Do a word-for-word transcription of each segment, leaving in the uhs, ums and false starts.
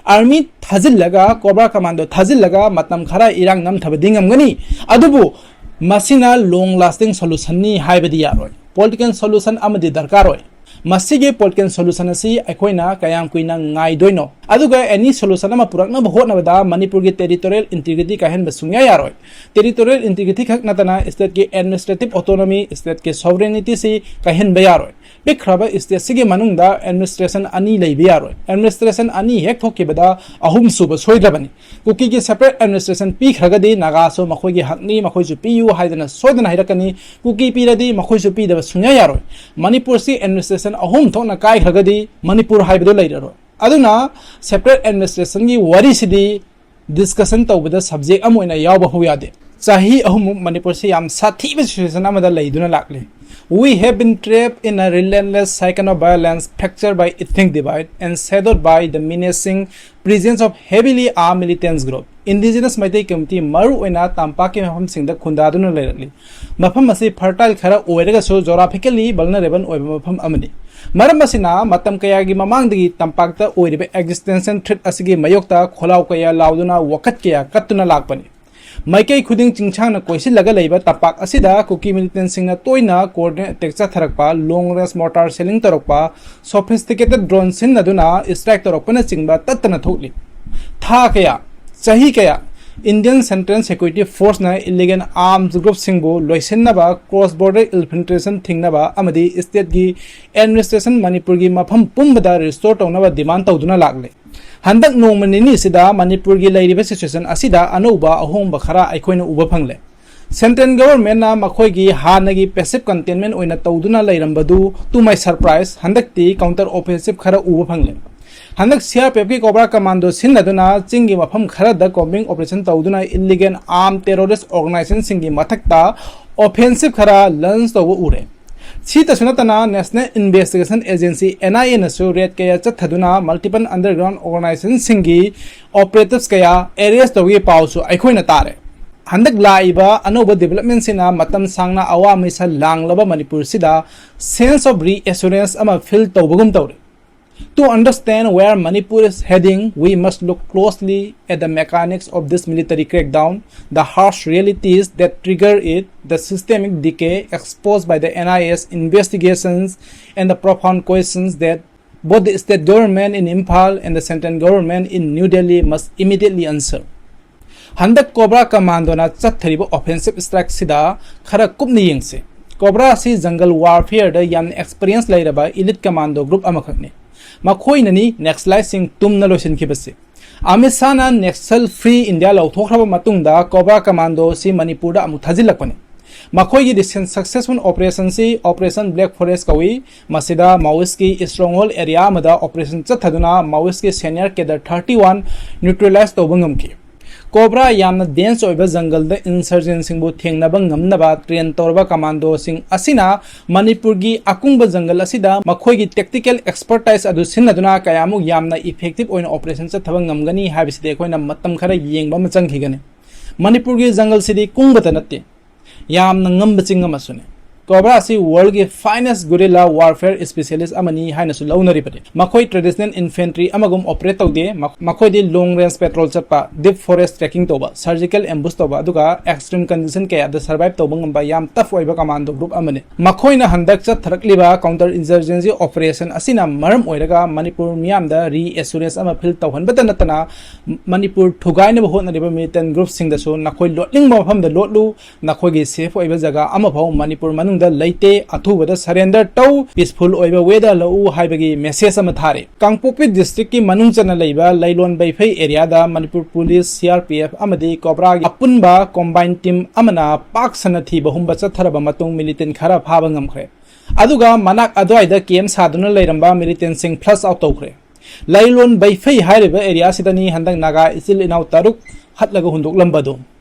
Army ꯊꯥꯖꯤꯜꯂꯒ, cobra commando ꯊꯥꯖꯤꯜꯂꯒ ꯃꯇꯝ ꯈꯔ ꯏꯔꯥꯡ ꯅꯝꯊꯕꯗꯤ ꯉꯝꯒꯅꯤ, ꯑꯗꯨꯕꯨ ꯃꯁꯤꯅ long lasting solutionꯅꯤ ꯍꯥꯏꯕꯗꯤ ꯌꯥꯔꯣꯏ꯫ Political solution ꯑꯃꯗꯤ ꯗꯔꯀꯥꯔ ꯑꯣꯏ꯫ ꯃꯁꯤꯒꯤ political solution ꯑꯁꯤ ꯑꯩꯈꯣꯏꯅ ꯀꯌꯥꯝ ꯀꯨꯏꯅ ꯉꯥꯏꯗꯣꯏꯅꯣ? ꯑꯗꯨꯒ any solution ꯑꯃ ꯄꯨꯔꯛꯅꯕ ꯍꯣꯠꯅꯕꯗ ꯃꯅꯤꯄꯨꯔꯒꯤ territorial integrity ꯀꯥꯏꯍꯟꯕ ꯁꯨꯡꯌꯥ ꯌꯥꯔꯣꯏ꯫ Territorial integrity ꯈꯛ ꯅꯠꯇꯅ stateꯀꯤ administrative autonomy, stateꯀꯤ sovereigntyꯁꯤ ꯀꯥꯏꯍꯟꯕ ꯌꯥꯔꯣꯏ꯫ ꯄꯤꯛꯈ꯭ꯔꯕ stateꯁꯤꯒꯤ ꯃꯅꯨꯡꯗ administration ꯑꯅꯤ ꯂꯩꯕ ꯌꯥꯔꯣꯏ꯫ Administration ꯑꯅꯤ ꯍꯦꯛ ꯊꯣꯛꯈꯤꯕꯗ ꯑꯍꯨꯝ ꯁꯨꯕ ꯁꯣꯏꯗ꯭ꯔꯕꯅꯤ꯫ ꯀꯨꯀꯤꯒꯤ separate administration ꯄꯤꯈ꯭ꯔꯒꯗꯤ ꯅꯥꯒꯥꯁꯨ ꯃꯈꯣꯏꯒꯤ ꯍꯛꯅꯤ, ꯃꯈꯣꯏꯁꯨ ꯄꯤꯌꯨ ꯍꯥꯏꯗꯅ ꯁꯣꯏꯗꯅ ꯍꯥꯏꯔꯛꯀꯅꯤ꯫ ꯀꯨꯀꯤ ꯄꯤꯔꯗꯤ ꯃꯈꯣꯏꯁꯨ ꯄꯤꯗꯕ ꯁꯨꯡꯌꯥ ꯌꯥꯔꯣꯏ꯫ ꯃꯅꯤꯄꯨꯔꯁꯤ administration ꯑꯍꯨꯝ ꯊꯣꯛꯅ ꯀꯥꯏꯈ꯭ꯔꯒꯗꯤ ꯃꯅꯤꯄꯨꯔ ꯍꯥꯏꯕꯗꯨ ꯂꯩꯔꯔꯣꯏ꯫ ꯑꯗꯨꯅ separate administrationꯒꯤ ꯋꯥꯔꯤꯁꯤꯗꯤ discussion ꯇꯧꯕꯗ subject ꯑꯃ ꯑꯣꯏꯅ ꯌꯥꯎꯕ ꯍꯧ ꯌꯥꯗꯦ꯫ ꯆꯍꯤ ꯑꯍꯨꯝꯃꯨꯛ ꯃꯅꯤꯄꯨꯔꯁꯤ ꯌꯥꯝ ꯁꯥꯊꯤꯕ situation ꯑꯃꯗ ꯂꯩꯗꯨꯅ ꯂꯥꯛꯂꯤ꯫ We have been trapped in a relentless cycle of violence, fractured by ethnic divide and shadowed by the menacing presence of heavily armed militant group꯫ Indigenous Meitei community ꯃꯔꯨꯑꯣꯏꯅ ꯇꯝꯄꯥꯛꯀꯤ ꯃꯐꯝꯁꯤꯡꯗ ꯈꯨꯟꯗꯥꯗꯨꯅ ꯂꯩꯔꯛꯂꯤ꯫ ꯃꯐꯝ ꯑꯁꯤ fertile ꯈꯔ ꯑꯣꯏꯔꯒꯁꯨ geographically vulnerable ꯑꯣꯏꯕ ꯃꯐꯝ ꯑꯃꯅꯤ꯫ ꯃꯔꯝ ꯑꯁꯤꯅ ꯃꯇꯝ ꯀꯌꯥꯒꯤ ꯃꯃꯥꯡꯗꯒꯤ ꯇꯝꯄꯥꯛꯇ ꯑꯣꯏꯔꯤꯕ existential threat ꯑꯁꯤꯒꯤ ꯃꯥꯌꯣꯛꯇ ꯈꯣꯜꯂꯥꯎ ꯀꯌꯥ ꯂꯥꯎꯗꯨꯅ ꯋꯥꯀꯠ ꯀꯌꯥ ꯀꯠꯇꯨꯅ ꯂꯥꯛꯄꯅꯤ꯫ ꯃꯥꯏꯀꯩ ꯈꯨꯗꯤꯡ ꯆꯤꯡꯁꯥꯡꯅ ꯀꯣꯏꯁꯤꯜꯂꯒ ꯂꯩꯕ ꯇꯝꯄꯥꯛ ꯑꯁꯤꯗ ꯀꯨꯀꯤ militantꯁꯤꯡꯅ ꯇꯣꯏꯅ coordinate attack ꯆꯠꯊꯔꯛꯄ, long range mortar shelling ꯇꯧꯔꯛꯄ, sophisticated drone ꯁꯤꯖꯤꯟꯅꯗꯨꯅ strike ꯇꯧꯔꯛꯄꯅꯆꯤꯡꯕ ꯇꯠꯇꯅ ꯊꯣꯛꯂꯤ꯫ ꯊꯥ ꯀꯌꯥ, ꯆꯍꯤ ꯀꯌꯥ Indian Central Security Forceꯅ illegal arms groupꯁꯤꯡꯕꯨ ꯂꯣꯏꯁꯤꯟꯅꯕ, cross border infiltration ꯊꯤꯡꯅꯕ ꯑꯃꯗꯤ stateꯀꯤ administration ꯃꯅꯤꯄꯨꯔꯒꯤ ꯃꯐꯝ ꯄꯨꯝꯕꯗ restore ꯇꯧꯅꯕ demand ꯇꯧꯗꯨꯅ ꯂꯥꯛꯂꯦ꯫ ꯍꯟꯗꯛ ꯅꯣꯡꯃ ꯅꯤꯅꯤꯁꯤꯗ ꯃꯅꯤꯄꯨꯔꯒꯤ ꯂꯩꯔꯤꯕ situation ꯑꯁꯤꯗ ꯑꯅꯧꯕ ꯑꯍꯣꯡꯕ ꯈꯔ ꯑꯩꯈꯣꯏꯅ ꯎꯕ ꯐꯪꯂꯦ꯫ Central governmentꯅ ꯃꯈꯣꯏꯒꯤ ꯍꯥꯟꯅꯒꯤ passive containment ꯑꯣꯏꯅ ꯇꯧꯗꯨꯅ ꯂꯩꯔꯝꯕꯗꯨ, to my surprise, ꯍꯟꯗꯛꯇꯤ counter offensive ꯈꯔ ꯎꯕ ꯐꯪꯂꯦ꯫ ꯍꯟꯗꯛ CRPFꯀꯤ cobra commando ꯁꯤꯖꯤꯟꯅꯗꯨꯅ ꯆꯤꯡꯒꯤ ꯃꯐꯝ ꯈꯔꯗ combing operation ꯇꯧꯗꯨꯅ illegal armed terrorist organizationꯁꯤꯡꯒꯤ ꯃꯊꯛꯇ offensive ꯈꯔ launch ꯇꯧꯕ ꯎꯔꯦ꯫ ꯁꯤꯇꯁꯨ ꯅꯠꯇꯅ National Investigation Agency, NIAꯅꯁꯨ raid ꯀꯌꯥ ꯆꯠꯊꯗꯨꯅ multiple underground organizationꯁꯤꯡꯒꯤ operatives ꯀꯌꯥ arrest ꯇꯧꯕꯒꯤ ꯄꯥꯎꯁꯨ ꯑꯩꯈꯣꯏꯅ ꯇꯥꯔꯦ꯫ ꯍꯟꯗꯛ ꯂꯥꯛꯏꯕ ꯑꯅꯧꯕ developmentꯁꯤꯅ ꯃꯇꯝ ꯁꯥꯡꯅ ꯑꯋꯥ ꯃꯩꯁꯥ ꯂꯥꯡꯂꯕ ꯃꯅꯤꯄꯨꯔꯁꯤꯗ sense of reassurance ꯑꯃ feel ꯇꯧꯕꯒꯨꯝ ꯇꯧꯔꯦ꯫ To understand where Manipur is heading, we must look closely at the mechanics of this military crackdown, the harsh realities that trigger it, the systemic decay exposed by the N I S investigations, and the profound questions that both the state government in Imphal and the central government in New Delhi must immediately answer. ꯍꯟꯗꯛ cobra ꯀꯃꯥꯟꯗꯣꯅ ꯆꯠꯊꯔꯤꯕ offensive ꯁ꯭ꯇ꯭ꯔꯥꯏꯛꯁꯤꯗ ꯈꯔ ꯀꯨꯞꯅ ꯌꯦꯡꯁꯤ꯫ Cobra ꯑꯁꯤ ꯖꯪꯒꯜ ꯋꯥꯔꯐꯤꯌꯔꯗ ꯌꯥꯝꯅ experience ꯂꯩꯔꯕ elite commando group ꯑꯃꯈꯛꯅꯤ꯫ ꯃꯈꯣꯏꯅꯅꯤ ꯅꯦꯛꯁꯂꯥꯏꯠꯁꯤꯡ ꯇꯨꯝꯅ ꯂꯣꯏꯁꯤꯟꯈꯤꯕꯁꯤ꯫ ꯑꯃꯤꯠ ꯁꯥꯍꯅ ꯅꯦꯛꯁꯜ ꯐ꯭ꯔꯤ ꯏꯟꯗꯤꯌꯥ ꯂꯧꯊꯣꯛꯈ꯭ꯔꯕ ꯃꯇꯨꯡꯗ ꯀꯣꯕ꯭ꯔꯥ ꯀꯃꯥꯟꯗꯣ ꯑꯁꯤ ꯃꯅꯤꯄꯨꯔꯗ ꯑꯃꯨꯛ ꯊꯥꯖꯤꯜꯂꯛꯄꯅꯤ꯫ ꯃꯈꯣꯏꯒꯤ ꯔꯤꯁꯦꯟ ꯁꯛꯁꯦꯁꯐꯨꯜ ꯑꯣꯄꯔꯦꯁꯟꯁꯤ ꯑꯣꯄꯔꯦꯁꯟ ꯕ꯭ꯂꯦꯛ ꯐꯣꯔꯦꯁ ꯀꯧꯏ꯫ ꯃꯁꯤꯗ ꯃꯥꯑꯣꯏꯁꯀꯤ ꯁ꯭ꯇ꯭ꯔꯣꯡꯍꯣꯜ ꯑꯦꯔꯤꯌꯥ ꯑꯃꯗ ꯑꯣꯄꯔꯦꯁꯟ ꯆꯠꯊꯗꯨꯅ ꯃꯥꯑꯣꯏꯁꯀꯤ ꯁꯦꯅꯤꯌꯔ ꯀꯦꯗꯔ ꯊꯥꯔꯇꯤ ꯋꯥꯟ ꯅ꯭ꯌꯨꯇ꯭ꯔꯦꯂꯥꯏꯁ ꯇꯧꯕ ꯉꯝꯈꯤ꯫ ꯀꯣꯕ꯭ꯔꯥ ꯌꯥꯝꯅ ꯗꯦꯟꯁ ꯑꯣꯏꯕ ꯖꯪꯒꯜꯗ ꯏꯟꯁꯔꯖꯦꯟꯁꯤꯡꯕꯨ ꯊꯦꯡꯅꯕ ꯉꯝꯅꯕ ꯇ꯭ꯔꯦꯟ ꯇꯧꯔꯕ ꯀꯃꯥꯟꯗꯣꯁꯤꯡ ꯑꯁꯤꯅ ꯃꯅꯤꯄꯨꯔꯒꯤ ꯑꯀꯨꯡꯕ ꯖꯪꯒꯜ ꯑꯁꯤꯗ ꯃꯈꯣꯏꯒꯤ ꯇꯦꯛꯇꯤꯀꯦꯜ ꯑꯦꯛꯁꯄꯔꯇꯥꯏꯁ ꯑꯗꯨ ꯁꯤꯖꯤꯟꯅꯗꯨꯅ ꯀꯌꯥꯃꯨꯛ ꯌꯥꯝꯅ ꯏꯐꯦꯛꯇꯤꯚ ꯑꯣꯏꯅ ꯑꯣꯄꯔꯦꯁꯟ ꯆꯠꯊꯕ ꯉꯝꯒꯅꯤ ꯍꯥꯏꯕꯁꯤꯗꯤ ꯑꯩꯈꯣꯏꯅ ꯃꯇꯝ ꯈꯔ ꯌꯦꯡꯕ ꯑꯃ ꯆꯪꯈꯤꯒꯅꯤ꯫ ꯃꯅꯤꯄꯨꯔꯒꯤ ꯖꯪꯒꯜꯁꯤꯗꯤ ꯀꯨꯡꯕꯇ ꯅꯠꯇꯦ, ꯌꯥꯝꯅ ꯉꯝꯕ ꯆꯤꯡ ꯑꯃꯁꯨꯅꯤ꯫ ꯀꯣꯕ꯭ꯔꯥ ꯑꯁꯤ ꯋꯥꯔꯜꯒꯤ ꯐꯥꯏꯅꯦꯁ ꯒꯨꯔꯤꯂꯥ ꯋꯥꯔꯐꯦꯌꯔ ꯁ꯭ꯄꯦꯁꯤꯌꯦꯂꯤꯁ ꯑꯃꯅꯤ ꯍꯥꯏꯅꯁꯨ ꯂꯧꯅꯔꯤꯕꯅꯤ꯫ ꯃꯈꯣꯏ ꯇ꯭ꯔꯦꯗꯤꯁꯅꯦꯜ ꯏꯟꯐꯦꯟꯇ꯭ꯔꯤ ꯑꯃꯒꯨꯝ ꯑꯣꯄꯔꯦꯠ ꯇꯧꯗꯦ꯫ ꯃ-, ꯃꯈꯣꯏꯗꯤ ꯂꯣꯡ ꯔꯦꯟꯖ ꯄꯦꯇ꯭ꯔꯣꯜ ꯆꯠꯄ, ꯗꯤꯞ ꯐꯣꯔꯦꯁ ꯇ꯭ꯔꯦꯀꯤꯡ ꯇꯧꯕ, ꯁꯔꯖꯤꯀꯦꯜ ꯑꯦꯝꯕꯨꯁ ꯇꯧꯕ, ꯑꯗꯨꯒ ꯑꯦꯛꯁꯇ꯭ꯔꯤꯝ ꯀꯟꯗꯤꯁꯟ ꯀꯌꯥꯗ ꯁꯔꯚꯥꯏꯚ ꯇꯧꯕ ꯉꯝꯕ ꯌꯥꯝ ꯇꯐ ꯑꯣꯏꯕ ꯀꯃꯥꯟꯗꯣ ꯒ꯭ꯔꯨꯞ ꯑꯃꯅꯤ꯫ ꯃꯈꯣꯏꯅ ꯍꯟꯗꯛ ꯆꯠꯊꯔꯛꯂꯤꯕ ꯀꯥꯎꯟꯇꯔ ꯏꯟꯁꯔꯖꯦꯟꯁꯤ ꯑꯣꯄꯔꯦꯁꯟ ꯑꯁꯤꯅ ꯃꯔꯝ ꯑꯣꯏꯔꯒ ꯃꯅꯤꯄꯨꯔ ꯃꯤꯌꯥꯝꯗ ꯔꯤꯑꯦꯁꯨꯔꯦꯟꯁ ꯑꯃ ꯐꯤꯜ ꯇꯧꯍꯟꯕꯇ ꯅꯠꯇꯅ, ꯃꯅꯤꯄꯨꯔ ꯊꯨꯒꯥꯏꯅꯕ ꯍꯣꯠꯅꯔꯤꯕ ꯃꯤꯂꯤꯇꯦꯟ ꯒ꯭ꯔꯨꯞꯁꯤꯡꯗꯁꯨ ꯅꯈꯣꯏ ꯂꯣꯠꯅꯤꯡꯕ ꯃꯐꯝꯗ ꯂꯣꯠꯂꯨ, ꯅꯈꯣꯏꯒꯤ ꯁꯦꯐ ꯑꯣꯏꯕ ꯖꯒꯥ ꯑꯃꯐꯥꯎ ꯃꯅꯤꯄꯨꯔ ꯃꯅꯨꯡꯗ ꯂꯩꯇꯦ, ꯑꯊꯨꯕꯗ ꯁꯔꯦꯟꯗꯔ ꯇꯧ, ꯄꯤꯁꯐꯨꯜ ꯑꯣꯏꯕ ꯋꯦꯗ ꯍꯜꯂꯛꯎ ꯍꯥꯏꯕꯒꯤ ꯃꯦꯁꯦꯖ ꯑꯃ ꯊꯥꯔꯤ꯫ ꯀꯥꯡꯄꯣꯛꯄꯤ ꯗꯤꯁꯇ꯭ꯔꯤꯛꯀꯤ ꯃꯅꯨꯡ ꯆꯟꯅ ꯂꯩꯕ ꯂꯩꯂꯣꯟ ꯕꯩꯐꯩ ꯑꯦꯔꯤꯌꯥꯗ Manipur police, C R P F ꯑꯃꯗꯤ ꯀꯣꯕ꯭ꯔꯥꯒꯤ ꯑꯄꯨꯟꯕ ꯀꯣꯝꯕꯥꯏꯟ ꯇꯤꯝ ꯑꯃꯅ ꯄꯥꯛ ꯁꯟꯅ ꯊꯤꯕ ꯍꯨꯝꯕ ꯆꯠꯊꯔꯕ ꯃꯇꯨꯡ ꯃꯤꯂꯤꯇꯦꯟ ꯈꯔ ꯐꯥꯕ ꯉꯝꯈ꯭ꯔꯦ꯫ ꯑꯗꯨꯒ ꯃꯅꯥꯛ ꯑꯗꯨꯋꯥꯏꯗ ꯀꯦꯝ ꯁꯥꯗꯨꯅ ꯂꯩꯔꯝꯕ ꯃꯤꯂꯤꯇꯦꯟꯁꯤꯡ ꯐ꯭ꯂꯁ ꯑꯥꯎꯠ ꯇꯧꯈ꯭ꯔꯦ꯫ ꯂꯩꯂꯣꯟ ꯕꯩꯐꯩ ꯍꯥꯏꯔꯤꯕ ꯑꯦꯔꯤꯌꯥꯁꯤꯗꯅꯤ ꯍꯟꯗꯛ ꯅꯥꯒꯥ ꯏꯆꯤꯜ ꯏꯅꯥꯎ ꯇꯔꯨꯛ ꯍꯠꯂꯒ ꯍꯨꯟꯗꯣꯛꯂꯝꯕꯗꯨ꯫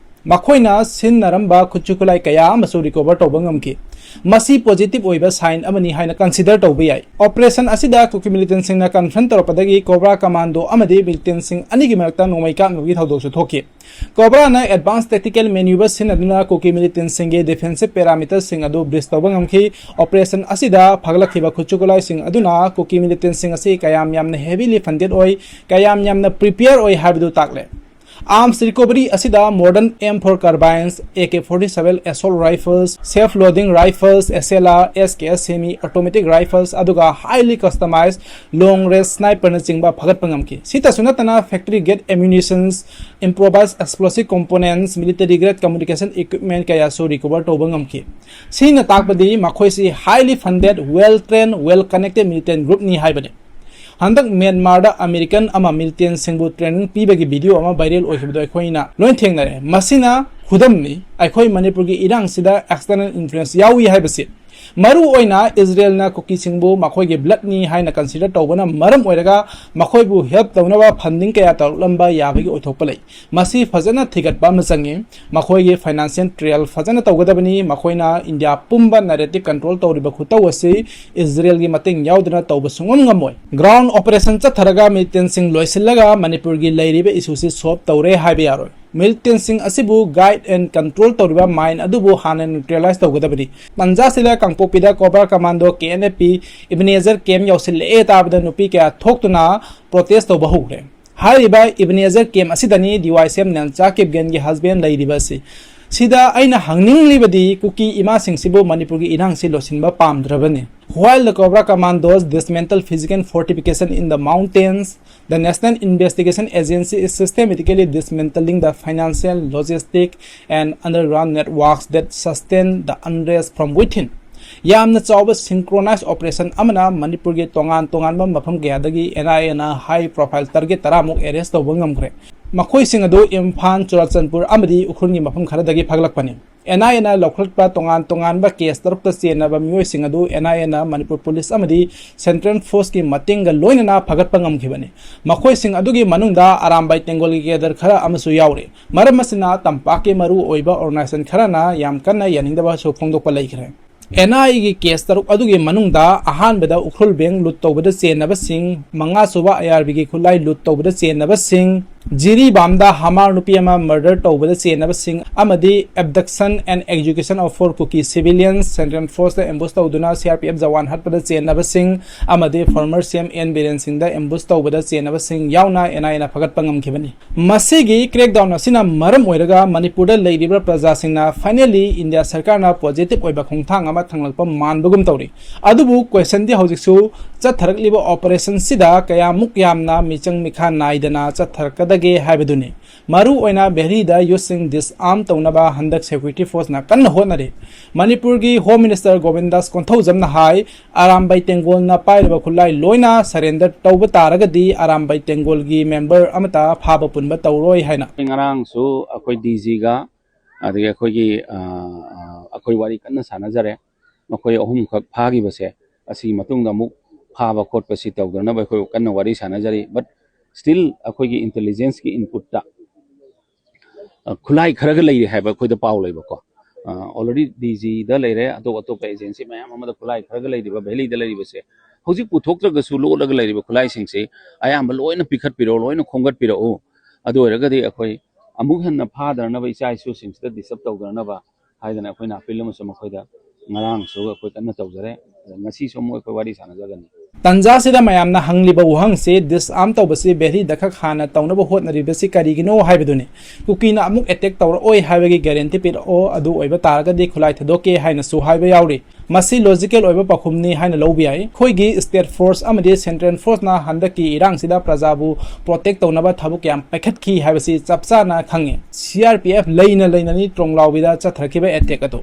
ꯃꯈꯣꯏꯅ ꯁꯤꯖꯤꯟꯅꯔꯝꯕ ꯈꯨꯠꯁꯨ ꯈꯨꯠꯂꯥꯏ ꯀꯌꯥ ꯑꯃꯁꯨ ꯔꯤꯀꯣꯚꯔ ꯇꯧꯕ ꯉꯝꯈꯤ꯫ ꯃꯁꯤ ꯄꯣꯖꯤꯇꯤꯚ ꯑꯣꯏꯕ ꯁꯥꯏꯟ ꯑꯃꯅꯤ ꯍꯥꯏꯅ ꯀꯟꯁꯤꯗꯔ ꯇꯧꯕ ꯌꯥꯏ꯫ ꯑꯣꯄꯔꯦꯁꯟ ꯑꯁꯤꯗ ꯀꯨꯀꯤ ꯃꯤꯂꯤꯇꯦꯟꯁꯤꯡꯅ ꯀꯟꯐ꯭ꯔꯟ ꯇꯧꯔꯛꯄꯗꯒꯤ ꯀꯣꯕ꯭ꯔꯥ ꯀꯃꯥꯟꯗꯣ ꯑꯃꯗꯤ ꯃꯤꯂꯤꯇꯦꯟꯁꯤꯡ ꯑꯅꯤꯒꯤ ꯃꯔꯛꯇ ꯅꯣꯡꯃꯩ ꯀꯥꯞꯅꯕꯒꯤ ꯊꯧꯗꯣꯛꯁꯨ ꯊꯣꯛꯈꯤ꯫ ꯀꯣꯕ꯭ꯔꯥꯅ ꯑꯦꯗꯚꯥꯟꯁ ꯇꯦꯛꯇꯤꯀꯦꯜ ꯃꯦꯅ꯭ꯌꯨꯚꯔ ꯁꯤꯖꯤꯟꯅꯗꯨꯅ ꯀꯨꯀꯤ ꯃꯤꯂꯤꯇꯦꯟꯁꯤꯡꯒꯤ ꯗꯤꯐꯦꯟꯁꯤꯞ ꯄꯦꯔꯥꯃꯤꯇꯔꯁꯤꯡ ꯑꯗꯨ ꯕ꯭ꯔꯤꯖ ꯇꯧꯕ ꯉꯝꯈꯤ꯫ ꯑꯣꯄꯔꯦꯁꯟ ꯑꯁꯤꯗ ꯐꯒꯠꯂꯛꯈꯤꯕ ꯈꯨꯠꯁꯨ ꯈꯨꯠꯂꯥꯏꯁꯤꯡ ꯑꯗꯨꯅ ꯀꯨꯀꯤ ꯃꯤꯂꯤꯇꯦꯟꯁꯤꯡ ꯑꯁꯤ ꯀꯌꯥꯝ ꯌꯥꯝꯅ ꯍꯦꯚꯤꯂꯤ ꯐꯟꯗꯦꯗ ꯑꯣꯏ, ꯀꯌꯥꯝ ꯌꯥꯝꯅ ꯄ꯭ꯔꯤꯄꯦꯌꯔ ꯑꯣꯏ ꯍꯥꯏꯕꯗꯨ ꯇꯥꯛꯂꯦ꯫ ꯑꯥꯔꯝꯁ ꯔꯤꯀꯣꯚꯔꯤ ꯑꯁꯤꯗ modern M four carbines, A K forty-seven assault rifles, self loading rifles, S L R, S K S semi automatic rifles, ꯑꯗꯨꯒ highly customized long range sniperꯅꯆꯤꯡꯕ ꯐꯒꯠꯄ ꯉꯝꯈꯤ꯫ ꯁꯤꯇꯁꯨ ꯅꯠꯇꯅ factory grade ammunitions, improvised explosive components, military grade communication equipment ꯀꯌꯥꯁꯨ recover ꯇꯧꯕ ꯉꯝꯈꯤ꯫ ꯁꯤꯅ ꯇꯥꯛꯄꯗꯤ ꯃꯈꯣꯏꯁꯤ highly funded, well trained, well connected militant groupꯅꯤ ꯍꯥꯏꯕꯅꯤ꯫ ꯍꯟꯗꯛ ꯃ꯭ꯌꯥꯟꯃꯥꯔꯗ ꯑꯃꯦꯔꯤꯀꯟ ꯑꯃ ꯃꯤꯂꯤꯇꯦꯟꯁꯤꯡꯕꯨ ꯇ꯭ꯔꯦꯅꯤꯡ ꯄꯤꯕꯒꯤ ꯚꯤꯗꯤꯑꯣ ꯑꯃ ꯚꯥꯏꯔꯦꯜ ꯑꯣꯏꯈꯤꯕꯗꯨ ꯑꯩꯈꯣꯏꯅ ꯂꯣꯏ ꯊꯦꯡꯅꯔꯦ꯫ ꯃꯁꯤꯅ ꯈꯨꯗꯝꯅꯤ ꯑꯩꯈꯣꯏ ꯃꯅꯤꯄꯨꯔꯒꯤ ꯏꯔꯥꯡꯁꯤꯗ external influence ꯌꯥꯎꯏ ꯍꯥꯏꯕꯁꯤ꯫ ꯃꯔꯨ ꯑꯣꯏꯅ ꯏꯖꯔꯦꯜꯅ ꯀꯨꯀꯤꯁꯤꯡꯕꯨ ꯃꯈꯣꯏꯒꯤ bloodꯅꯤ ꯍꯥꯏꯅ consider ꯇꯧꯕꯅ ꯃꯔꯝ ꯑꯣꯏꯔꯒ ꯃꯈꯣꯏꯕꯨ help ꯇꯧꯅꯕ funding ꯀꯌꯥ ꯇꯧꯔꯛꯂꯝꯕ ꯌꯥꯕꯒꯤ ꯑꯣꯏꯊꯣꯛꯄ ꯂꯩ꯫ ꯃꯁꯤ ꯐꯖꯅ ꯊꯤꯒꯠꯄ ꯑꯃ ꯆꯪꯏ꯫ ꯃꯈꯣꯏꯒꯤ financial trail ꯐꯖꯅ ꯇꯧꯒꯗꯕꯅꯤ꯫ ꯃꯈꯣꯏꯅ ꯏꯟꯗꯤꯌꯥ ꯄꯨꯝꯕ narrative control ꯇꯧꯔꯤꯕ ꯈꯨꯇꯧ ꯑꯁꯤ ꯏꯖꯔꯦꯜꯒꯤ ꯃꯇꯦꯡ ꯌꯥꯎꯗꯅ ꯇꯧꯕ ꯁꯨꯡꯉꯝ ꯉꯝꯃꯣꯏ꯫ Ground operationꯁꯤꯡ ꯂꯣꯏꯁꯤꯜꯂꯒ ꯃꯅꯤꯄꯨꯔꯒꯤ ꯂꯩꯔꯤꯕ issueꯁꯤ solve ꯇꯧꯔꯦ ꯍꯥꯏꯕ ꯌꯥꯔꯣꯏ꯫ ꯃꯤꯂꯤꯇꯦꯟꯁꯤꯡ ꯑꯁꯤꯕꯨ guide and control ꯇꯧꯔꯤꯕ ꯃꯥꯏꯟ ꯑꯗꯨꯕꯨ ꯍꯥꯟꯅ neutralize ꯇꯧꯒꯗꯕꯅꯤ꯫ ꯇꯟꯖꯥꯁꯤꯗ ꯀꯥꯡꯄꯣꯛꯄꯤꯗ cobra commando K N F P Ebenezer camp ꯌꯧꯁꯤꯜꯂꯛꯑꯦ ꯇꯥꯕꯗ ꯅꯨꯄꯤ ꯀꯌꯥ ꯊꯣꯛꯇꯨꯅ protest ꯇꯧꯕ ꯍꯧꯈ꯭ꯔꯦ꯫ ꯍꯥꯏꯔꯤꯕ Ebenezer camp ꯑꯁꯤꯗꯅꯤ D Y C M ꯅꯦꯟꯆꯥ ꯀꯤꯞꯒꯦꯟꯒꯤ husband ꯂꯩꯔꯤꯕ ꯑꯁꯤ꯫ ꯁꯤꯗ ꯑꯩꯅ ꯍꯪꯅꯤꯡꯂꯤꯕꯗꯤ ꯀꯨꯀꯤ ꯏꯃꯥꯁꯤꯡꯁꯤꯕꯨ ꯃꯅꯤꯄꯨꯔꯒꯤ ꯏꯔꯥꯡꯁꯤ ꯂꯣꯏꯁꯤꯟꯕ ꯄꯥꯝꯗ꯭ꯔꯕꯅꯤ꯫ While the Cobra Commandos dismantle physical fortification in the mountains, the National Investigation Agency is systematically dismantling the financial, logistic, and underground networks that sustain the unrest from within. ꯌꯥꯝꯅ ꯆꯥꯎꯕ synchronized operation ꯑꯃꯅ ꯃꯅꯤꯄꯨꯔꯒꯤ ꯇꯣꯉꯥꯟ ꯇꯣꯉꯥꯟꯕ ꯃꯐꯝ ꯀꯌꯥꯗꯒꯤ N I Aꯅ high profile target ꯇꯔꯥꯃꯨꯛ arrest ꯇꯧꯕ ꯉꯝꯈ꯭ꯔꯦ꯫ ꯃꯈꯣꯏꯁꯤꯡ ꯑꯗꯨ ꯏꯝꯐꯥꯜ, ꯆꯨꯔꯥꯆꯥꯟꯄꯨꯔ ꯑꯃꯗꯤ ꯎꯈ꯭ꯔꯨꯜꯒꯤ ꯃꯐꯝ ꯈꯔꯗꯒꯤ ꯐꯒꯠꯂꯛꯄꯅꯤ꯫ ꯑꯦꯟ ꯑꯥꯏ ꯑꯦꯅ ꯂꯧꯈꯠꯄ ꯇꯣꯉꯥꯟ ꯇꯣꯉꯥꯟꯕ ꯀꯦꯁ ꯇꯔꯨꯛꯇ ꯆꯦꯟꯅꯕ ꯃꯤꯑꯣꯏꯁꯤꯡ ꯑꯗꯨ ꯑꯦꯟ ꯑꯥꯏ ꯑꯦꯅ ꯃꯅꯤꯄꯨꯔ ꯄꯨꯂꯤꯁ ꯑꯃꯗꯤ ꯁꯦꯟꯇ꯭ꯔꯦꯜ ꯐꯣꯔꯁꯀꯤ ꯃꯇꯦꯡꯒ ꯂꯣꯏꯅꯅ ꯐꯒꯠꯄ ꯉꯝꯈꯤꯕꯅꯤ꯫ ꯃꯈꯣꯏꯁꯤꯡ ꯑꯗꯨꯒꯤ ꯃꯅꯨꯡꯗ ꯑꯔꯥꯝꯕꯥꯏ ꯇꯦꯡꯒꯣꯜꯒꯤ ꯀꯦꯗꯔ ꯈꯔ ꯑꯃꯁꯨ ꯌꯥꯎꯔꯤ꯫ ꯃꯔꯝ ꯑꯁꯤꯅ ꯇꯝꯄꯥꯛꯀꯤ ꯃꯔꯨ ꯑꯣꯏꯕ ꯑꯣꯔꯒꯅꯥꯏꯖꯦꯁꯟ ꯈꯔꯅ ꯌꯥꯝ ꯀꯟꯅ ꯌꯥꯅꯤꯡꯗꯕꯁꯨ ꯐꯣꯡꯗꯣꯛꯄ ꯂꯩꯈ꯭ꯔꯦ꯫ ꯑꯦꯟ ꯑꯥꯏ ꯑꯦꯒꯤ ꯀꯦꯁ ꯇꯔꯨꯛ ꯑꯗꯨꯒꯤ ꯃꯅꯨꯡꯗ ꯑꯍꯥꯟꯕꯗ ꯎꯈ꯭ꯔꯨꯜ ꯕꯦꯡ ꯂꯨꯠ ꯇꯧꯕꯗ ꯆꯦꯟꯅꯕꯁꯤꯡ, ꯃꯉꯥꯁꯨꯕ ꯑꯥꯏ ꯑꯥꯔ ꯕꯤꯒꯤ ꯈꯨꯠꯂꯥꯏ ꯂꯨꯠ ꯇꯧꯕꯗ ꯆꯦꯟꯅꯕꯁꯤꯡ, ꯖꯤꯔꯤꯕꯥꯝꯗ ꯍꯃꯥꯔ ꯅꯨꯄꯤ ꯑꯃ ꯃꯔꯗꯔ ꯇꯧꯕꯗ ꯆꯦꯟꯅꯕꯁꯤꯡ ꯑꯃꯗꯤ Abduction and Execution of Four Kuki Civilians, Central Force ꯇ ambush ꯇꯧꯗꯨꯅ C R P F Jawan ꯍꯥꯠꯄꯗ ꯆꯦꯟꯅꯕꯁꯤꯡ ꯑꯃꯗꯤ former C M N Biren Singh ꯗ ambush ꯇꯧꯕꯗ ꯆꯦꯟꯅꯕꯁꯤꯡ ꯌꯥꯎꯅ ꯑꯦꯟ ꯑꯥꯏ ꯑꯦꯅ ꯐꯒꯠꯄ ꯉꯝꯈꯤꯕꯅꯤ꯫ ꯃꯁꯤꯒꯤ crackdown ꯑꯁꯤꯅ ꯃꯔꯝ ꯑꯣꯏꯔꯒ ꯃꯅꯤꯄꯨꯔꯗ ꯂꯩꯔꯤꯕ ꯄ꯭ꯔꯖꯥꯁꯤꯡꯅ finally ꯏꯟꯗꯤꯌꯥ ꯁꯔꯀꯥꯔꯅ positive ꯑꯣꯏꯕ ꯈꯣꯡꯊꯥꯡ ꯑꯃ ꯊꯥꯡꯂꯛꯄ ꯃꯥꯟꯕꯒꯨꯝ ꯇꯧꯔꯤ꯫ ꯑꯗꯨꯕꯨ question ꯗꯤ ꯍꯧꯖꯤꯛꯁꯨ ꯆꯠꯊꯔꯛꯂꯤꯕ operation ꯁꯤꯗ ꯀꯌꯥꯃꯨꯛ ꯌꯥꯝꯅ ꯃꯤꯆꯪ ꯃꯤꯈꯥ ꯅꯥꯏꯗꯅ ꯆꯠꯊꯔꯛꯀꯗꯒꯦ ꯍꯥꯏꯕꯗꯨꯅꯤ꯫ ꯃꯔꯨ ꯑꯣꯏꯅ ꯚꯦꯂꯤꯗ youth ꯁꯤꯡ disarm ꯇꯧꯅꯕ ꯍꯟꯗꯛ security force ꯅ ꯀꯟꯅ ꯍꯣꯠꯅꯔꯤ꯫ ꯃꯅꯤꯄꯨꯔꯒꯤ Home Minister ꯒꯣꯕꯤꯟꯗꯥꯁ ꯀꯣꯟꯊꯧꯖꯝꯅ ꯍꯥꯏ, ꯑꯔꯥꯝꯕꯥꯏ ꯇꯦꯡꯒꯣꯜꯅ ꯄꯥꯏꯔꯤꯕ ꯈꯨꯠꯂꯥꯏ ꯂꯣꯏꯅ surrender ꯇꯧꯕ ꯇꯥꯔꯒꯗꯤ ꯑꯔꯥꯝꯕꯥꯏ ꯇꯦꯡꯒꯣꯜꯒꯤ member ꯑꯃꯠꯇ ꯐꯥꯕ ꯄꯨꯟꯕ ꯇꯧꯔꯣꯏ ꯍꯥꯏꯅ꯫ ꯉꯔꯥꯡꯁꯨ ꯑꯩꯈꯣꯏ D G ꯒ ꯑꯗꯒꯤ ꯑꯩꯈꯣꯏꯒꯤ, ꯑ, ꯑ, ꯑꯩꯈꯣꯏ ꯋꯥꯔꯤ ꯀꯟꯅ ꯁꯥꯟꯅꯖꯔꯦ꯫ ꯃꯈꯣꯏ ꯑꯍꯨꯝꯈꯛ ꯐꯥꯈꯤꯕꯁꯦ ꯑꯁꯤꯒꯤ ꯃꯇꯨꯡꯗ ꯑꯃꯨꯛ ꯐꯥꯕ ꯈꯣꯠꯄꯁꯤ ꯇꯧꯗꯅꯕ ꯑꯩꯈꯣꯏ ꯀꯟꯅ ꯋꯥꯔꯤ ꯁꯥꯟꯅꯖꯔꯤ꯫ But still ꯑꯩꯈꯣꯏꯒꯤ intelligence ꯀꯤ input ꯇ, ꯑ, ꯈꯨꯠꯂꯥꯏ ꯈꯔꯒ ꯂꯩꯔꯤ ꯍꯥꯏꯕ ꯑꯩꯈꯣꯏꯗ ꯄꯥꯎ ꯂꯩꯕꯀꯣ꯫ ꯑ, already D G ꯗ ꯂꯩꯔꯦ, ꯑꯇꯣꯞ ꯑꯇꯣꯞꯄ agency ꯃꯌꯥꯝ ꯑꯃꯗ ꯈꯨꯠꯂꯥꯏ ꯈꯔꯒ ꯂꯩꯔꯤꯕ, ꯚꯦꯂꯤꯗ ꯂꯩꯔꯤꯕꯁꯦ ꯍꯧꯖꯤꯛ ꯄꯨꯊꯣꯛꯇ꯭ꯔꯒꯁꯨ ꯂꯣꯠꯂꯒ ꯂꯩꯔꯤꯕ ꯈꯨꯠꯂꯥꯏꯁꯤꯡꯁꯤ ꯑꯌꯥꯝꯕ ꯂꯣꯏꯅ ꯄꯤꯈꯠꯄꯤꯔꯛꯑꯣ, ꯂꯣꯏꯅ ꯈꯣꯝꯒꯠꯄꯤꯔꯛꯎ꯫ ꯑꯗꯨ ꯑꯣꯏꯔꯒꯗꯤ ꯑꯩꯈꯣꯏ ꯑꯃꯨꯛ ꯍꯦꯟꯅ ꯐꯥꯗꯅꯕ, ꯏꯆꯥ ꯏꯁꯨꯁꯤꯡꯁꯤꯗ disturb ꯇꯧꯗꯅꯕ ꯍꯥꯏꯗꯅ ꯑꯩꯈꯣꯏꯅ appeal ꯑꯃꯁꯨ ꯃꯈꯣꯏꯗ ꯉꯔꯥꯡꯁꯨ ꯑꯩꯈꯣꯏ ꯀꯟꯅ ꯇꯧꯖꯔꯦ꯫ ꯑꯗ ꯉꯁꯤꯁꯨ ꯑꯃꯨꯛ ꯑꯩꯈꯣꯏ ꯋꯥꯔꯤ ꯁꯥꯟꯅꯖꯒꯅꯤ꯫ ꯇꯟꯖꯥꯁꯤꯗ ꯃꯌꯥꯝꯅ ꯍꯪꯂꯤꯕ ꯋꯥꯍꯪꯁꯤ, disarm ꯇꯧꯕꯁꯤ ꯚꯦꯂꯤꯗ ꯈꯛ ꯍꯥꯟꯅ ꯇꯧꯅꯕ ꯍꯣꯠꯅꯔꯤꯕꯁꯤ ꯀꯔꯤꯒꯤꯅꯣ ꯍꯥꯏꯕꯗꯨꯅꯤ꯫ ꯀꯨꯀꯤꯅ ꯑꯃꯨꯛ attack ꯇꯧꯔꯛꯑꯣꯏ ꯍꯥꯏꯕꯒꯤ guarantee ꯄꯤꯔꯛꯑꯣ, ꯑꯗꯨ ꯑꯣꯏꯕ ꯇꯥꯔꯒꯗꯤ ꯈꯨꯠꯂꯥꯏ ꯊꯥꯗꯣꯛꯀꯦ ꯍꯥꯏꯅꯁꯨ ꯍꯥꯏꯕ ꯌꯥꯎꯔꯤ꯫ ꯃꯁꯤ logical ꯑꯣꯏꯕ ꯄꯥꯎꯈꯨꯝꯅꯤ ꯍꯥꯏꯅ ꯂꯧꯕ ꯌꯥꯏ꯫ ꯑꯩꯈꯣꯏꯒꯤ state force ꯑꯃꯗꯤ central force ꯅ ꯍꯟꯗꯛꯀꯤ ꯏꯔꯥꯡꯁꯤꯗ ꯄ꯭ꯔꯖꯥꯕꯨ protect ꯇꯧꯅꯕ ꯊꯕꯛ ꯀꯌꯥꯝ ꯄꯥꯏꯈꯠꯈꯤ ꯍꯥꯏꯕꯁꯤ ꯆꯞ ꯆꯥꯅ ꯈꯪꯉꯤ꯫ C R P F ꯂꯩꯅ ꯂꯩꯅꯅꯤ ꯇ꯭ꯔꯣꯡꯂꯥꯎꯕꯤꯗ ꯆꯠꯊꯔꯛꯈꯤꯕ attack ꯑꯗꯨ꯫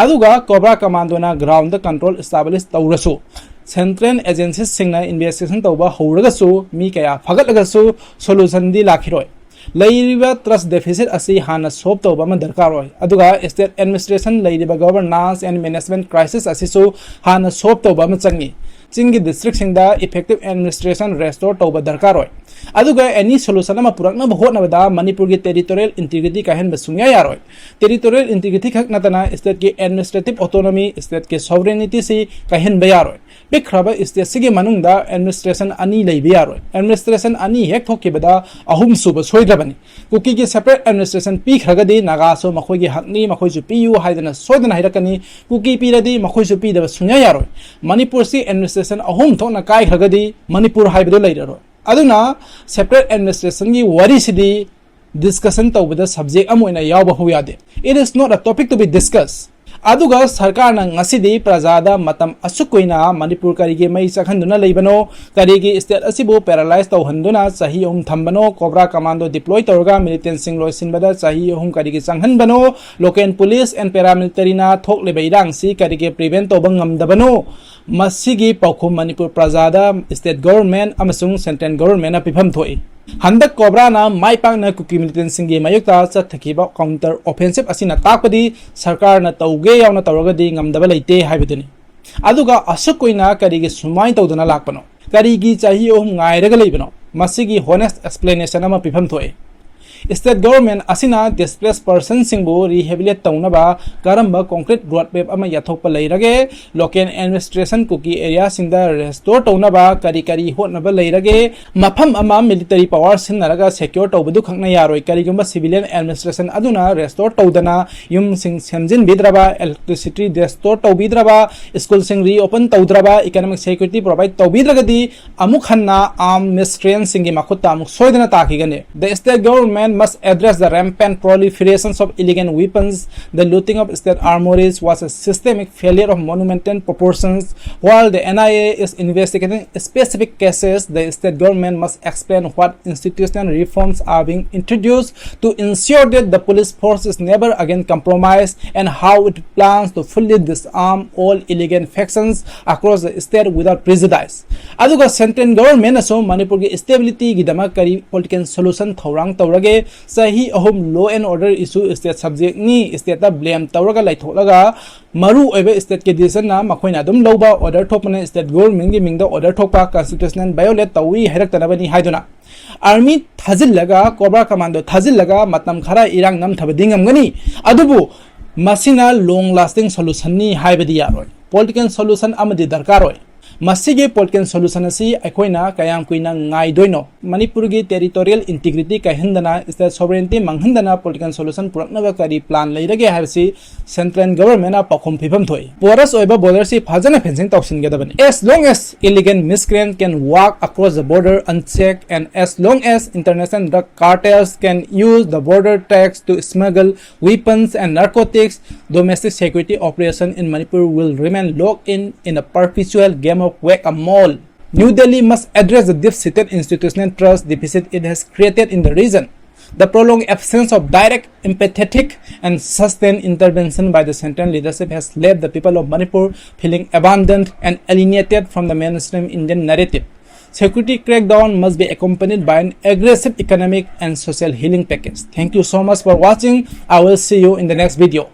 ꯑꯗꯨꯒ Cobra Commando ꯅ ground ꯗ control establish ꯇꯧꯔꯁꯨ, central agency ꯁꯤꯡꯅ investigation ꯇꯧꯕ ꯍꯧꯔꯒꯁꯨ, ꯃꯤ ꯀꯌꯥ ꯐꯒꯠꯂꯒꯁꯨ solution ꯗꯤ ꯂꯥꯛꯈꯤꯔꯣꯏ꯫ ꯂꯩꯔꯤꯕ trust deficit ꯑꯁꯤ ꯍꯥꯟꯅ solve ꯇꯧꯕ ꯑꯃ ꯗꯔꯀꯥꯔ ꯑꯣꯏ꯫ ꯑꯗꯨꯒ state administration ꯂꯩꯔꯤꯕ governance and management crisis ꯑꯁꯤꯁꯨ ꯍꯥꯟꯅ solve ꯇꯧꯕ ꯑꯃ ꯆꯪꯉꯤ꯫ ꯆꯤꯡꯒꯤ districtꯁꯤꯡꯗ effective administration restore ꯇꯧꯕ ꯗꯔꯀꯥꯔ ꯑꯣꯏ꯫ ꯑꯗꯨꯒ any solution ꯑꯃ ꯄꯨꯔꯛꯅꯕ ꯍꯣꯠꯅꯕꯗ ꯃꯅꯤꯄꯨꯔꯒꯤ territorial integrity ꯀꯥꯏꯍꯟꯕ ꯁꯨꯡꯌꯥ ꯌꯥꯔꯣꯏ꯫ Territorial integrity ꯈꯛ ꯅꯠꯇꯅ stateꯀꯤ administrative autonomy, stateꯀꯤ sovereigntyꯁꯤ ꯀꯥꯏꯍꯟꯕ ꯌꯥꯔꯣꯏ꯫ ꯄꯤꯛꯈ꯭ꯔꯕ stateꯁꯤꯒꯤ ꯃꯅꯨꯡꯗ administration ꯑꯅꯤ ꯂꯩꯕ ꯌꯥꯔꯣꯏ꯫ Administration ꯑꯅꯤ ꯍꯦꯛ ꯊꯣꯛꯈꯤꯕꯗ ꯑꯍꯨꯝ ꯁꯨꯕ ꯁꯣꯏꯗ꯭ꯔꯕꯅꯤ꯫ ꯀꯨꯀꯤꯒꯤ separate administration ꯄꯤꯈ꯭ꯔꯒꯗꯤ ꯅꯥꯒꯥꯁꯨ ꯃꯈꯣꯏꯒꯤ ꯍꯛꯅꯤ, ꯃꯈꯣꯏꯁꯨ ꯄꯤꯌꯨ ꯍꯥꯏꯗꯅ ꯁꯣꯏꯗꯅ ꯍꯥꯏꯔꯛꯀꯅꯤ꯫ ꯀꯨꯀꯤ ꯄꯤꯔꯗꯤ ꯃꯈꯣꯏꯁꯨ ꯄꯤꯗꯕ ꯁꯨꯡꯌꯥ ꯌꯥꯔꯣꯏ꯫ ꯃꯅꯤꯄꯨꯔꯁꯤ administration ꯑꯍꯨꯝ ꯊꯣꯛꯅ ꯀꯥꯏꯈ꯭ꯔꯒꯗꯤ ꯃꯅꯤꯄꯨꯔ ꯍꯥꯏꯕꯗꯨ ꯂꯩꯔꯔꯣꯏ꯫ ꯑꯗꯨꯅ separate administrationꯒꯤ ꯋꯥꯔꯤꯁꯤꯗꯤ discussion ꯇꯧꯕꯗ subject ꯑꯃ ꯑꯣꯏꯅ ꯌꯥꯎꯕ ꯍꯧ ꯌꯥꯗꯦ꯫ It is not a topic to be discussed꯫ ꯑꯗꯨꯒ ꯁꯔꯀꯥꯔꯅ ꯉꯁꯤꯗꯤ ꯄ꯭ꯔꯖꯥꯗ ꯃꯇꯝ ꯑꯁꯨꯛ ꯀꯨꯏꯅ ꯃꯅꯤꯄꯨꯔ ꯀꯔꯤꯒꯤ ꯃꯩ ꯆꯥꯛꯍꯟꯗꯨꯅ ꯂꯩꯕꯅꯣ? ꯀꯔꯤꯒꯤ state ꯑꯁꯤꯕꯨ paralyze ꯇꯧꯍꯟꯗꯨꯅ ꯆꯍꯤ ꯑꯍꯨꯝ ꯊꯝꯕꯅꯣ? COBRA commando deploy ꯇꯧꯔꯒ militantꯁꯤꯡ ꯂꯣꯏꯁꯤꯟꯕꯗ ꯆꯍꯤ ꯑꯍꯨꯝ ꯀꯔꯤꯒꯤ ꯆꯪꯍꯟꯕꯅꯣ? Local police and paramilitaryꯅ ꯊꯣꯛꯂꯤꯕ ꯏꯔꯥꯡꯁꯤ ꯀꯔꯤꯒꯤ prevent ꯇꯧꯕ ꯉꯝꯗꯕꯅꯣ? ꯃꯁꯤꯒꯤ ꯄꯥꯎꯈꯨꯝ ꯃꯅꯤꯄꯨꯔ ꯄ꯭ꯔꯖꯥꯗ state government ꯑꯃꯁꯨꯡ central governmentꯅ ꯄꯤꯐꯝ ꯊꯣꯛꯏ꯫ ꯍꯟꯗꯛ COBRAꯅ ꯃꯥꯏ ꯄꯥꯛꯅ ꯀꯨꯀꯤ militantꯁꯤꯡꯒꯤ ꯃꯥꯌꯣꯛꯇ ꯆꯠꯊꯈꯤꯕ counter offensive ꯑꯁꯤꯅ ꯇꯥꯛꯄꯗꯤ ꯁꯔꯀꯥꯔꯅ ꯇꯧꯒꯦ ꯌꯥꯎꯅ ꯇꯧꯔꯒꯗꯤ ꯉꯝꯗꯕ ꯂꯩꯇꯦ ꯍꯥꯏꯕꯗꯨꯅꯤ꯫ ꯑꯗꯨꯒ ꯑꯁꯨꯛ ꯀꯨꯏꯅ ꯀꯔꯤꯒꯤ ꯁꯨꯃꯥꯏꯅ ꯇꯧꯗꯨꯅ ꯂꯥꯛꯄꯅꯣ? ꯀꯔꯤꯒꯤ ꯆꯍꯤ ꯑꯍꯨꯝ ꯉꯥꯏꯔꯒ ꯂꯩꯕꯅꯣ? ꯃꯁꯤꯒꯤ honest explanation ꯑꯃ ꯄꯤꯐꯝ ꯊꯣꯛꯏ꯫ State government ꯑꯁꯤꯅ displaced personꯁꯤꯡꯕꯨ rehabilitate ꯇꯧꯅꯕ ꯀꯔꯝꯕ concrete road map ꯑꯃ ꯌꯥꯊꯣꯛꯄ ꯂꯩꯔꯒꯦ? Local administration ꯀꯨꯀꯤ areaꯁꯤꯡꯗ restore ꯇꯧꯅꯕ ꯀꯔꯤ ꯀꯔꯤ ꯍꯣꯠꯅꯕ ꯂꯩꯔꯒꯦ? ꯃꯐꯝ ꯑꯃ military power ꯁꯤꯖꯤꯟꯅꯔꯒ secure ꯇꯧꯕꯗꯨ ꯈꯛꯅ ꯌꯥꯔꯣꯏ꯫ ꯀꯔꯤꯒꯨꯝꯕ civilian administration ꯑꯗꯨꯅ restore ꯇꯧꯗꯅ ꯌꯨꯝꯁꯤꯡ ꯁꯦꯝꯖꯤꯟꯕꯤꯗ꯭ꯔꯕ, electricity restore ꯇꯧꯕꯤꯗ꯭ꯔꯕ, schoolꯁꯤꯡ reopen ꯇꯧꯗ꯭ꯔꯕ, economic security provide ꯇꯧꯕꯤꯗ꯭ꯔꯒꯗꯤ ꯑꯃꯨꯛ ꯍꯟꯅ armed miscreantꯁꯤꯡꯒꯤ ꯃꯈꯨꯠꯇ ꯑꯃꯨꯛ ꯁꯣꯏꯗꯅ ꯇꯥꯈꯤꯒꯅꯤ꯫ The state government must address the rampant proliferations of illegal weapons. The looting of state armories was a systemic failure of monumental proportions. While the N I A is investigating specific cases, the state government must explain what institutional reforms are being introduced to ensure that the police force is never again compromised and how it plans to fully disarm all illegal factions across the state without prejudice. ꯑꯗꯨꯒ central government ꯅꯁꯨ ꯃꯅꯤꯄꯨꯔꯒꯤ stability ꯒꯤꯗꯃꯛ ꯀꯔꯤ political solution ꯊꯧꯔꯥꯡ ꯇꯧꯔꯒꯦ? ꯆꯍꯤ ꯑꯍꯨꯝ law and order issue state subject ꯅꯤ, state ꯇ blame ꯇꯧꯔꯒ ꯂꯩꯊꯣꯛꯂꯒ ꯃꯔꯨ ꯑꯣꯏꯕ state ꯀꯤ decision ꯅ ꯃꯈꯣꯏꯅ ꯑꯗꯨꯝ ꯂꯧꯕ, order ꯊꯣꯛꯄꯅ state government ꯀꯤ ꯃꯤꯡꯗ order ꯊꯣꯛꯄ, constitutional violate ꯇꯧꯏ ꯍꯥꯏꯔꯛꯇꯅꯕꯅꯤ ꯍꯥꯏꯗꯨꯅ army ꯊꯥꯖꯤꯜꯂꯒ, COBRA commando ꯊꯥꯖꯤꯜꯂꯒ ꯃꯇꯝ ꯈꯔ ꯏꯔꯥꯡ ꯅꯝꯊꯕꯗꯤ ꯉꯝꯒꯅꯤ, ꯑꯗꯨꯕꯨ ꯃꯁꯤꯅ long lasting solution ꯅꯤ ꯍꯥꯏꯕꯗꯤ ꯌꯥꯔꯣꯏ꯫ Political solution ꯑꯃꯗꯤ ꯗꯔꯀꯥꯔ ꯑꯣꯏ꯫ ꯃꯁꯤꯒꯤ political solution ꯑꯁꯤ ꯑꯩꯈꯣꯏꯅ ꯀꯌꯥꯝ ꯀꯨꯏꯅ ꯉꯥꯏꯗꯣꯏꯅꯣ? ꯃꯅꯤꯄꯨꯔꯒꯤ territorial integrity ꯀꯥꯏꯍꯟꯗꯅ, state sovereignty ꯃꯥꯡꯍꯟꯗꯅ political solution ꯄꯨꯔꯛꯅꯕ ꯀꯔꯤ plan ꯂꯩꯔꯒꯦ ꯍꯥꯏꯕꯁꯤ central government ꯅ ꯄꯥꯎꯈꯨꯝ ꯄꯤꯐꯝ ꯊꯣꯛꯏ꯫ Porous ꯑꯣꯏꯕ border ꯁꯤ ꯐꯖꯅ fencing ꯇꯧꯁꯤꯟꯒꯗꯕꯅꯤ꯫ As long as illegal miscreant can walk across the border unchecked and as long as international drug cartels can use the border tax to smuggle weapons and narcotics, domestic security operation in Manipur will remain locked in, in a perpetual game of whack-a-mole. New Delhi must address the deep-seated institutional trust deficit it has created in the region. The prolonged absence of direct, empathetic, and sustained intervention by the central leadership has left the people of Manipur feeling abandoned and alienated from the mainstream Indian narrative. Security crackdown must be accompanied by an aggressive economic and social healing package. Thank you so much for watching. I will see you in the next video.